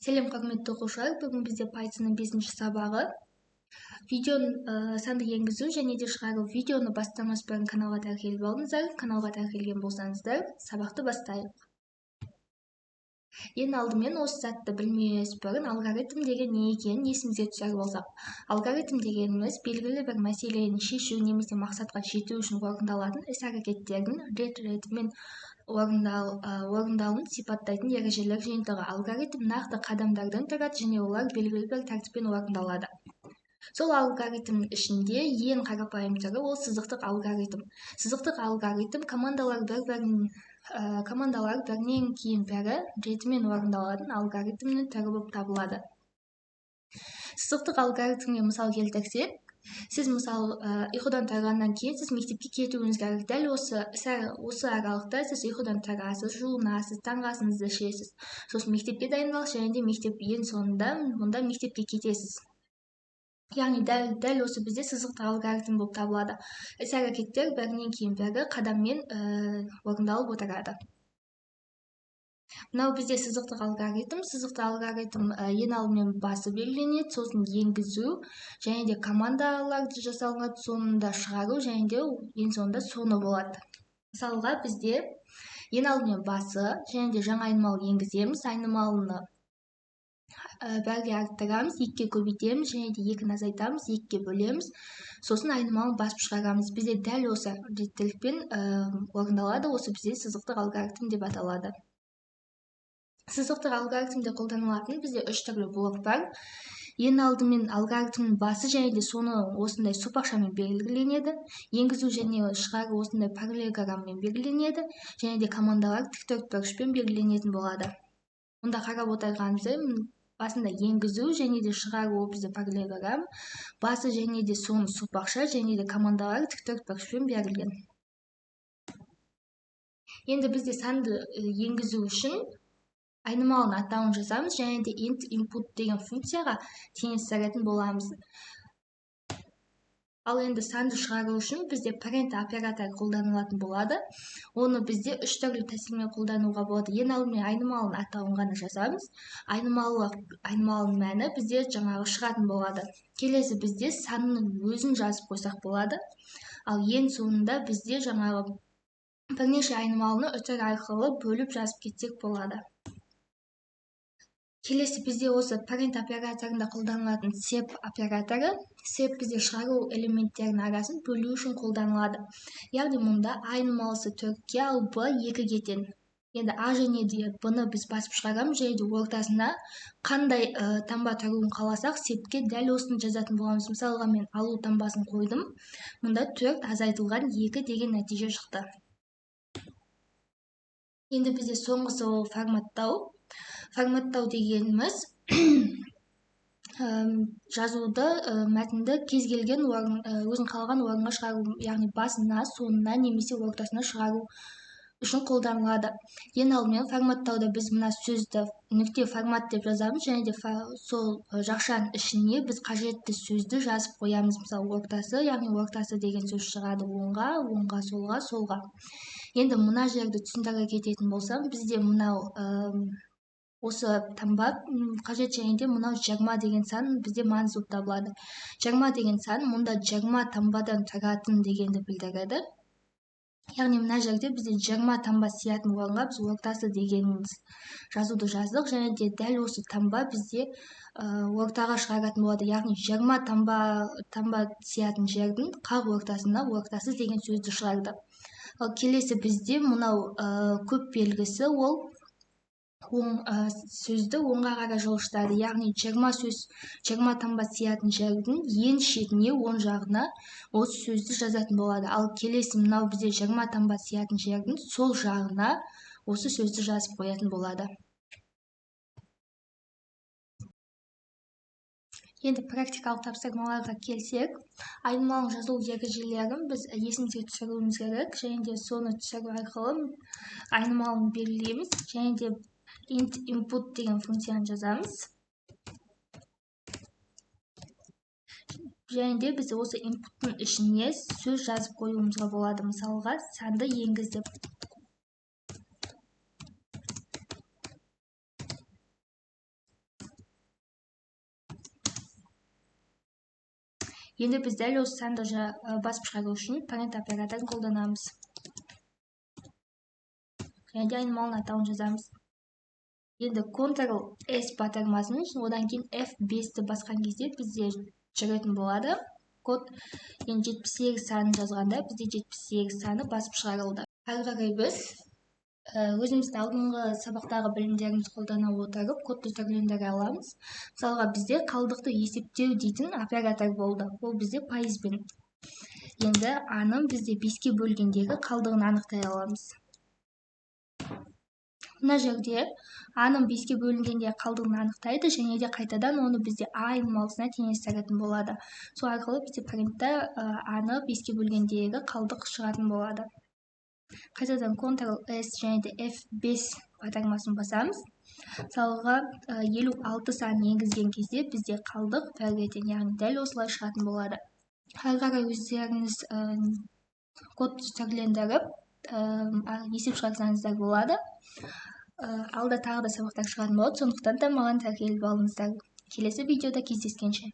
Сәлем, құрметті оқушылар! Бүгін бізде Python'ның 5-ші сабағы. Видеоны санды енгізу және де шығару. Видеоны бастамас бұрын каналға тіркеліп алыңыздар. Каналға тіркелген болсаңыздар, сабақты бастайық. Ең алдымен осы затты білмес бұрын алгоритм деген не екенін есімізге түсіріп алсақ. Алгоритм дегеніміз белгілі бір мәселені шешу немесе мақсатқа жету үшін орындалатын іс-әрекеттердің рет-ретімен орындалуын сипаттайтын ережелер жиынтығы. Алгоритм нақты қадамдардан тұрады және олар белгілі бір тәртіппен орындалады. Сол алгоритмнің ішінде ең қарапайым түрі ол сызықтық алгоритм. Сызықтық алгоритм командалар бірінен кейін бірі ретімен орындалатын алгоритмнің түрі болып табылады. Сызықтық алгоритмге мысал келтірсек, сіз мысал ұйқыдан тұрғаннан кейін сіз мектепке кетуіңіз керек. Дәл осы аралықта сіз ұйқыдан тұрасыз, жуынасыз, таңғы асыңызды ішесіз, сосын мектепке дайындаласыз және де мектеп ең соңында мұнда мектепке кетесіз. Яғни дәл осы бізде сызықтық алгоритм болып табылады. Іс-әрекеттер бірінен кейін бірі қадаммен орындалып отырады. Мынау бізде сызықтық алгоритм. Сызықтық алгоритм ең алдымен басы белгіленеді, сосын енгізу және де командалар жасалынады, соңында шығару және де ең соңында соңы болады. Мысалға бізде ең алдымен басы және де жаңа айнымалы енгіземіз. Айнымалыны бірге арттырамыз, 2-ге көбейтеміз және де 2-ні азайтамыз, 2-ге бөлеміз, сосын айнымалын басып шығарамыз. Бізде дәл осы реттілікпен орындалады. Осы бізде сызықтық алгоритм деп аталады. Сызықтық алгоритмде қолданылатын бізде 3 түрлі блок бар. Ең алдымен алгоритмнің басы және де соны осындай сопақшамен белгіленеді. Енгізу және шығару осындай параллелограммамен белгіленеді және де командалар тік төртбұрышпен белгіленетін болады. Мұнда қарап отырғанымыздай, басында енгізу және де шығару ол бізде параллелограмм, басы және де соны сопақша және де командалар тік төртбұрышпен берілген. Енді бізде санды енгізу үшін айнымалының атауын жазамыз және де int input деген функцияға теңестіретін боламыз. Ал енді санды шығару үшін бізде print операторы қолданылатын болады. Оны бізде 3 түрлі тәсілмен қолдануға болады. Ең алдымен айнымалының атауын ғана жазамыз. Айнымалының мәні бізде жаңағы шығатын болады. Келесі бізде санның өзін жазып қойсақ болады. Ал ең соңында бізде жаңағы бірнеше айнымалыны үтір арқылы бөліп жазып кетсек болады. Келесі бізде осы print операторында қолданылатын sep операторы. Sep бізде шығару элементтерінің арасын бөлу үшін қолданылады. Яғни мұнда айнымалысы 4-ке, ал b 2-ге тең. Енді а және де b-ны біз басып шығарамыз және де ортасына қандай таңба тұруын қаласақ, sepке дәл осыны жазатын боламыз. Мысалға мен алу таңбасын қойдым. Мұнда 4 азайтылған 2 деген нәтиже шықты. Енді бізде соңғысы ол форматтау. Форматтау дегеніміз жазуды, мәтінді кез келген орын, өзің қалаған орынға шығару, яғни басына, соңына немесе ортасына шығару үшін қолданылады. Ең алдымен форматтауда біз мына сөзді нүкте формат деп жазамыз және де сол жақшаның ішіне біз қажетті сөзді жазып қоямыз. Мысалы, ортасы, яғни ортасы деген сөз шығады оңға, оңға, солға, солға. Енді мына жерді түсіндіре кететін болсам, бізде мынау осы таңба қажет және де мынау 20 деген сан бізде маңызды болып табылады. 20 деген сан мұнда 20 таңбадан тұратын дегенді білдіреді. Яғни мына жерде бізде 20 таңба сиятын орынға біз ортасы деген жазуды жаздық және де дәл осы таңба бізде ортаға шығаратын болады. Яғни 20 таңба сиятын жердің қақ ортасына ортасы деген сөзді шығарды. Ал келесі бізде мынау көп белгісі ол сөзді оңға қарай жылжытады. Яғни 20 сөз, 20 таңба сиятын жердің ең шетіне, оң жағына осы сөзді жазатын болады. Ал келесі мынау бізде 20 таңба сиятын жердің сол жағына осы сөзді жазып қоятын болады. Енді практикалық тапсырмаларға келсек, айнымалының жазылу ережелерін біз есімізге түсіруіміз керек және де соны түсіру арқылы айнымалын белгілейміз және де int input деген функцияны жазамыз. Және де біз осы input'тың ішіне сөз жазып қоюымызға болады. Мысалға, санды енгіз деп. Енді біз дәл осы санды басып шығару үшін print операторын қолданамыз. Және де айнымалының атауын жазамыз. Енді Ctrl S батырмасын, одан кейін F5-ті басқан кезде бізде жүретін болады код. Енді 78 санын жазғанда, бізде 78 саны басып шығарылды. Ары қарай біз өзіміздің алдыңғы сабақтағы білімдерімізді қолдана отырып, кодты түрлендіре аламыз. Мысалға, бізде қалдықты есептеу дейтін оператор болды, ол бізде пайызбен. Енді аның бізде 5-ке бөлгендегі қалдығын анықтай аламыз. Мына жерде аның 5-ке бөлінгенде қалдығын анықтайды және де қайтадан оны бізде а айнымалысына теңестіретін болады. Сол арқылы бізде print-та аны 5-ке бөлгендегі қалдық шығатын болады. Қайтадан Ctrl S және де F5 батырмасын басамыз. Мысалға, 56 санын енгізген кезде бізде қалдық 1-ге тең, яғни дәл осылай шығатын болады. Ары қарай өздеріңіз кодты түрлендіріп, есеп шығарсаңыздар болады. Алда тағы да сабақтар шығатын болады, сондықтан да маған тіркеліп алыңыздар. Келесі видеода кездескенше!